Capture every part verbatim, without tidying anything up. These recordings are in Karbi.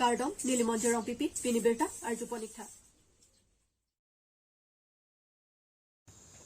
Kardom, neli Monjir Rongpipi, pini birta arjupon ik tha.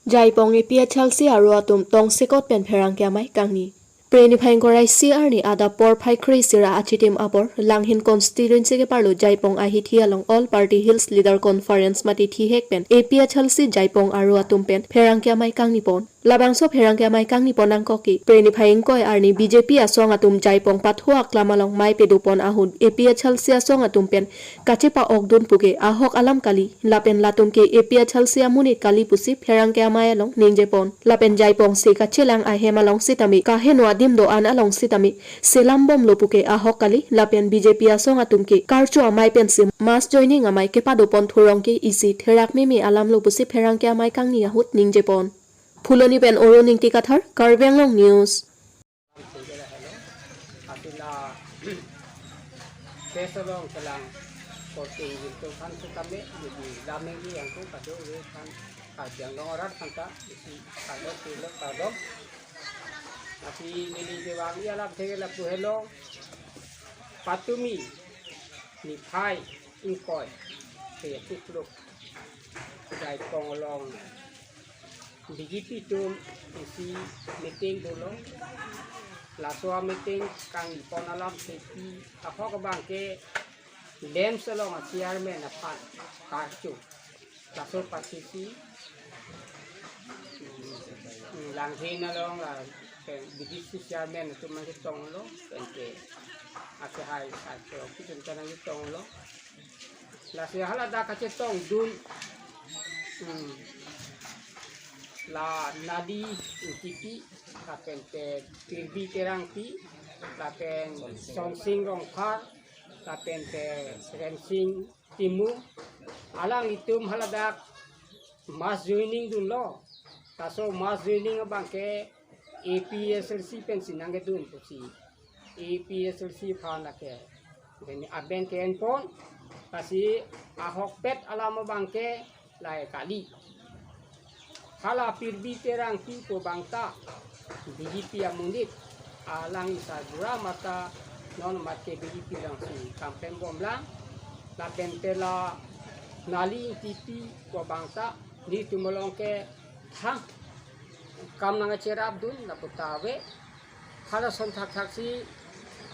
Jaipong A P H L C aro atum tongsekot pen pherangke amei kangni. Pre niphai ingkoi ra isi arni adap porphai kre-isi ra achitim apor, Langhin constituency keparlo Jaipong ahithi along All Party Hills Leader Conference mate thihek pen A P H L C Jaipong aro atum pen pherangke amei kangnipon. Labangso pherangke amei kangnipon angkok ke, pre niphai ingkoi arni B J P asong atum Jaipong pathu aklam along mei pedopon ahut A P H L C asong atum pen kachepa-okdun pu ke ahok alam kali, lapen latum ke A P H L C amonit kali pusi pherangke amei along ningjepon. Lapen Jaipong se kachelang ahem along sitame, kaheno adim do-an along sitame selam bomlo pu ke ahok kali, lapen B J P asong atum ke karcho amei pensi mass joining amei kepadopon thurong ke isi therak meme alamlo pusi pherangke amei kangni ahut ningjepon. Phuloni pen Oro Ningti Kathar, Karbi Anglong News. Atila tes along kelang korte gintu khan sitame, jadi lameng di yang tu kado we khan, Karbi Anglong arat khan ta isi kado kilo kado. Tapi neli kevang ia lap thege lapu helo, patumi niphai ingkoi, kaya tukluk Jaipong along B J P atum isi meeting dolo. Laso meeting kangnipon alam sepi, ahok abang ke LAMPS along a chairman aphan karcho. Laso party si, hmm, Langhin along la B D C chairman atum nangchetonglo, pen ke ake hai karcho atum ta nangchetonglo. Lasi haladak kachetongdun, hmm, la Nali Ingtipi, lapen te Pirbi Terangpi, lapen Sonsing Rongphar, lapen te Rensing Timung, alanglitum haladak mass joining dunlo. Laso mass joining abang ke A P H L C pensi nangkedun pusi, A P H L C aphan lake, then aben ke-enpon, lasi ahokpet alam abang ke lahai kali. Hala Pirbi Terangpi pu abang ta B J P amonit, alangli sarbura mata non mat ke B J P alongsi kam klembomlang, lapen te la Nali Ingtipi pu abang ta nelitum along ke thang kam nangkacherapdun lapu ta ave. Halason thakthaksi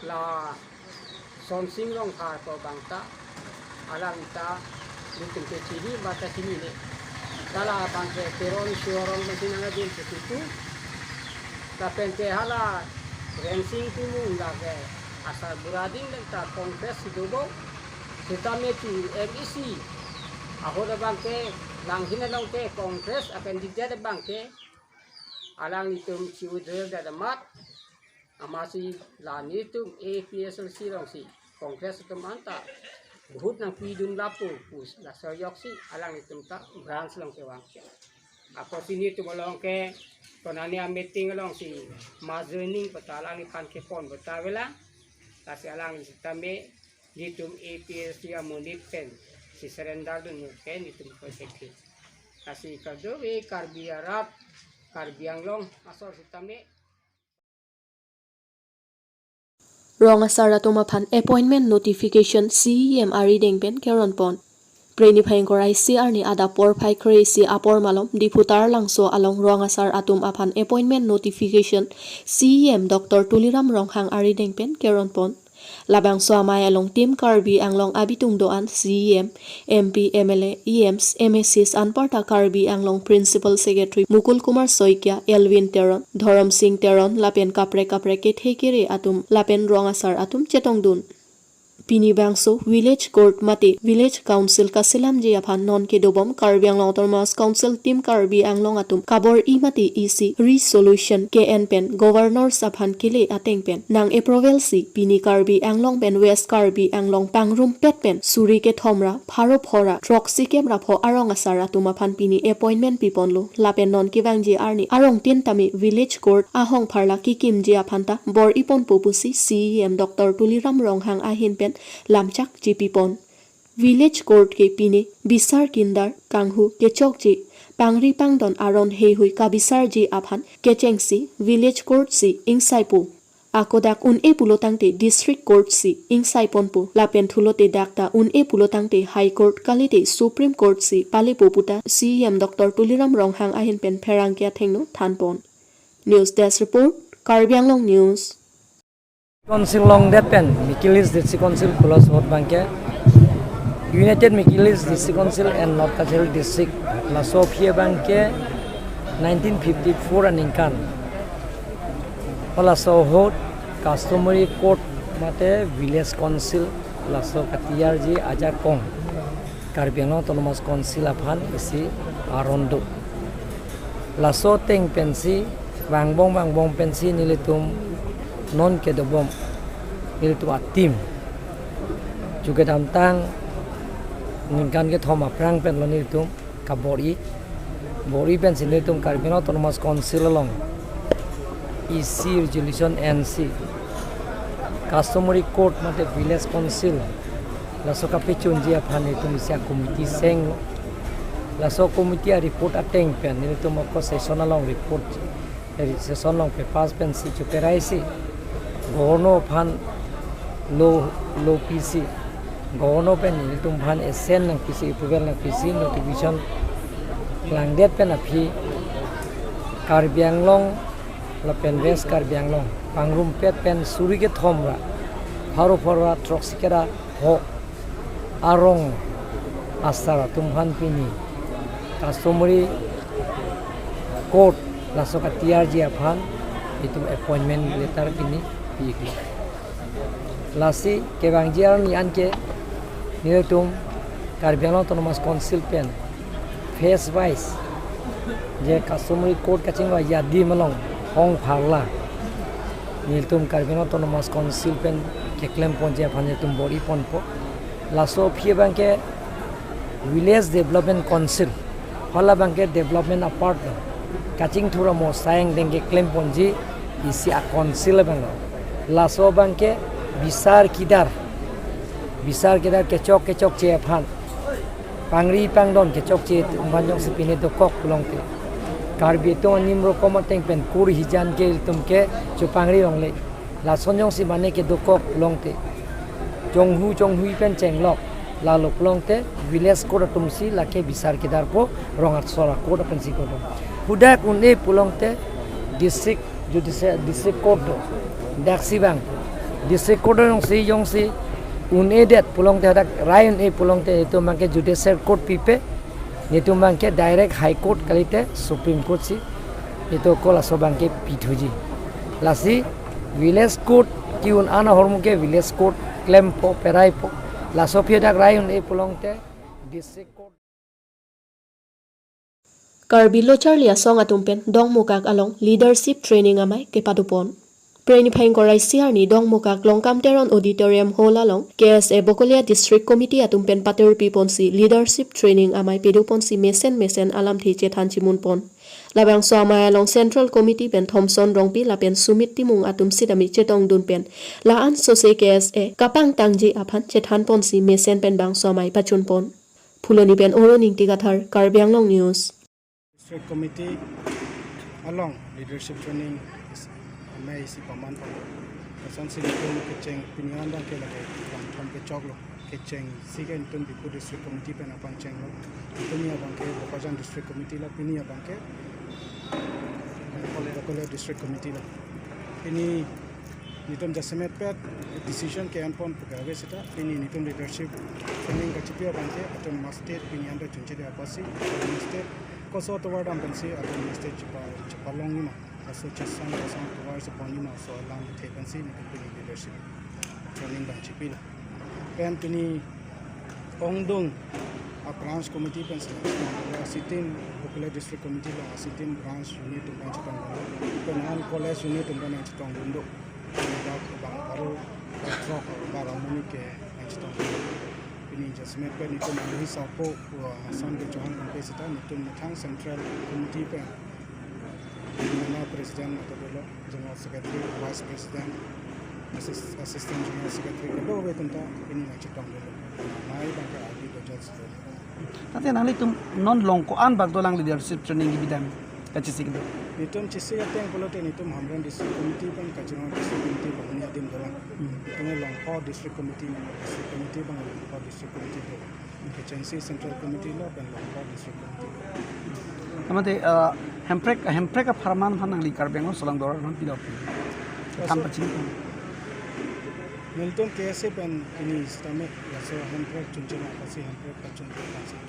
la Sonsing Rongphar pu abang ta, alang ta nelitum ke chini mata chinine. Hala abang ke Teron Shuarong pensi nangkedun setutu. Lapen te hala Rensing Timung lake asarbura ding dan ta Congress si dobom. Sitame chu M A C ahut abang ke Langhin along ke Congress a-candidate abang ke alanglitum chiwudrel dadamat, amatsi la nelitum A P H L C alongsi Congress atum anta vote nangpidun lapu pu laso ajoksi alanglitum ta branch along kevang. Apotsi nelitum along ke konane a-meeting alongsi mass joining pu ta alangliphan kepon pu ta avelang. Lasi alangli sitame nelitum A P H L C amonit pensi surrender dun ke nelitum koi kephi. Lasi kadokave Karbi arat, Karbi Anglong asor sitame Rong asar atum aphan appointment notification C E M arideng pen keronpon. Pre niphai ingkoi ra isi arni adap porphai kre-isi apor malom Diphu Taralangso along rong asar atum aphan appointment notification C E M Doctor Tuliram Ronghang arideng pen keronpon. Labangso amei along Team Karbi Anglong abitung do-an C E M, M P, M L A, E Ms, M A Cs anparta Karbi Anglong Principal Secretary Mukul Kumar Saikia, Elwin Teron, Dhorom Sing Teron lapen kaprek kaprek kethe kere atum lapen rong asar atum chetongdun. Pini bangso Village Court mate Village Council kaselamji aphan non kedobom Karbi Anglong Autonomous Council Team Karbi Anglong atum kabor-i mate isi resolution ke-en pen Governors aphan kele ateng pen nang-approval si pini Karbi Anglong pen West Karbi Anglong pangrumpet pen suri kethom ra pharo pho ra throksi kep ra pho arong asar atum aphan pini appointment piponlo. Lapen non kevangji arni arong tin tame Village Court ahong pharla kekimji aphan ta bor-iponpo pusi C E M Doctor Tuliram Ronghang ahin pen lamchakji pipon. Village Court ke pine bisar kindar kanghu kechokji, pangri pangdon aron heihui kabisarji aphan kechengsi Village Court si ingsaipo. Ako dak un-e pulo tangte District Court si ingsai ponpo, lapen thulote dak ta un-e pulo tangte High Court kalite Supreme Court si palepo puta C E M Doctor Tuliram Ronghang ahin pen pherangke athengno thanpon. News Desk Report, Karbi Anglong News. Council along det pen Mikilis District Council kula sot abangke United Mikilis District Council and North Cachar District, laso aphi abangke nineteen fifty-four aningkan, laso ahut customary court mate village council laso katiyarji ajakong Karbi Anglong Autonomous Council aphan isi aron do. Laso ateng pensi vangbom vangbom pensi nelitum non kedobom, nelitum a-team chu kedamtang ningkan kethom aphrang pen lo nelitum kabor-i. Bor-i pensi nelitum Karbi Anglong Autonomous Council along isi resolution ensi customary court mate village council laso kapachunji aphan nelitum isi a-committee senglo. Laso committee a-report ateng pen nelitum ako session along report, eh, session along papers pensi cheperaisi Governor aphan lo, lo pisi, Governor pen nelitum aphan assent nangpisi, approval nangpisi, notification langdet pen aphi Karbi Anglong lapen West Karbi Anglong pangrumpet pen suri kethom ra pharo pharo ra throksi kera ho arong asar atum aphan pini customary court laso katiyarji aphan itum appointment letter pini pi-iklo. Lasi kevangji arni anke nelitum Karbi Anglong Autonomous Council pen phase wise je customary court kachingvai adim along hong pharla nelitum Karbi Anglong Autonomous Council pen keklem ponji aphan nelitum bor-i ponpo. Laso aphi abangke Village Development Council, hala abangke development apart lo, kachingthur amo asai angdeng keklem ponji isi a-council abang lo. Laso abangke bisar kidar, bisar kidar kechok kechokche aphan, pangri pangdon kechokche atum aphan jongsi pine dokok pulongte, Karbi atum anim rokom ateng pen kur hijan ke itum ke chepangri longle. Lason jongsi mane kedokok pulongte, chonghu chonghui pen chenglok, lalo pulongte village court atumsi lake bisar kedarpo, rong atsor a-court apensi kodo. Hadak un-e pulongte district judicial, district court do. Daksi abang district court do jongsi, jongsi un-edet pulongte, hadak rai un-e pulongte itum abangke judicial court pipe, nelitum abangke direct High Court kalite Supreme Court si nelitum ako laso abangke pithuji. Lasi village court ke-un an ahormu ke village court klempo, peraipo. Laso aphi hadak rai un-e pulongte district court. Karbi Lo Charli Asong atum pen Dongmukak along leadership training amei kepadopon. Phre niphai ingkoi ra isi arni Dongmukak Longkam Teron Auditorium Hall along K S A Bokolia District Committee atum pen paterpi ponsi leadership training amei pedoponsi mesen mesen alamthe chethan chimunpon. Labangso amei along Central Committee pen Thomson Rongpi lapen Sumit Timung atum sitame chetongdun pen la-an sose K S A kapangtangji aphan chethan ponsi mesen pen bangso amei pachunpon. Phuloni pen Oro Ningti Kathar, Karbi Anglong News. District Committee along leadership training is, amei isi paman palo. Kosonsi nelitum kecheng pini an abangke lake bangthom kechoklo. Kecheng isi ke nelitum Diphu District Committee pen apangchenglo. Pini abangke Bokajan District Committee lo, pini abangke Bokolia District Committee lo. Pini nelitum jasemet pet decision ke-enpon pu kave seta, pini nelitum leadership training kachipi abangke Autonomous State pini anta chunchile apotsi Autonomous State koso tovar dam pensi Autonomous State chepa, chepalongji ma, laso chesong kosong tovar cheponji ma, laso alamthe pensi nelitum pini leadership training abang chipilo. Pen pini ongdung a-branch committee pen selection, a-sitting Bokolia District Committee along a-sitting branch unit atum pen chetongdun, pen an college unit atum pen chetongdun do. Dak bang pharo throk bar amonit ke pen chetongdun. Pini jasemet pen nelitum aluhi sarpo, uh, Sam ke Chauhan Kangpe seta nelitum methang Central Committee pen Nana President atum dolo, General Secretary, Vice President, Assist-, Assistant General Secretary, kedua atum ta pini nangchetongdun. Amei abangke R D Bajaj dolo. Tangte nanglitum non long ko-an bak dolang leadership training kebidam? Kachisi kedo. Netum chisi ateng pulote netum Hamren District Committee pen Kaziranga District Committee banghini adim dolang. Hmm. Netum Longpo District Committee, District Committee bang Longpo District Committee do. Kechengsi Central Committee lo pen Longpo District Committee lo. Amate, uh, Hemprek, Hemprek apharman aphan nangli Karbi Anglong Solangdo arat aphan pilo? Laso tham pachini. Nelitum K S A pen pini sitame laso Hemprek chunchon apotsi Hemprek pachun pachun.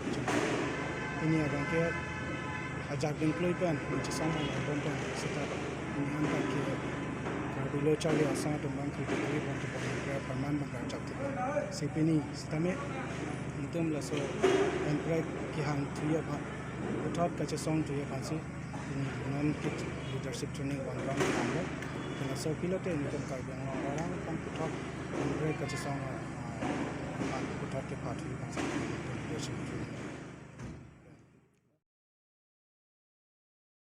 Pini abang ke ajak dingklui pen, ningchisong bang bom pen sita pini an ta ke Karbi Lo Charli Asong atum bang kri kri bang tu bang Hemprek apharman bang kachak tu. Si pini sitame netum laso Hemprek kehang thuji aphan, puthot kachesong thuji aphansi pini non ke leadership training van bang bang lo. Laso pilote netum Karbi Anglong arat aphan puthot Hemprek kachesong, ah, aphan puthot kepathu aphansi netum leadership training.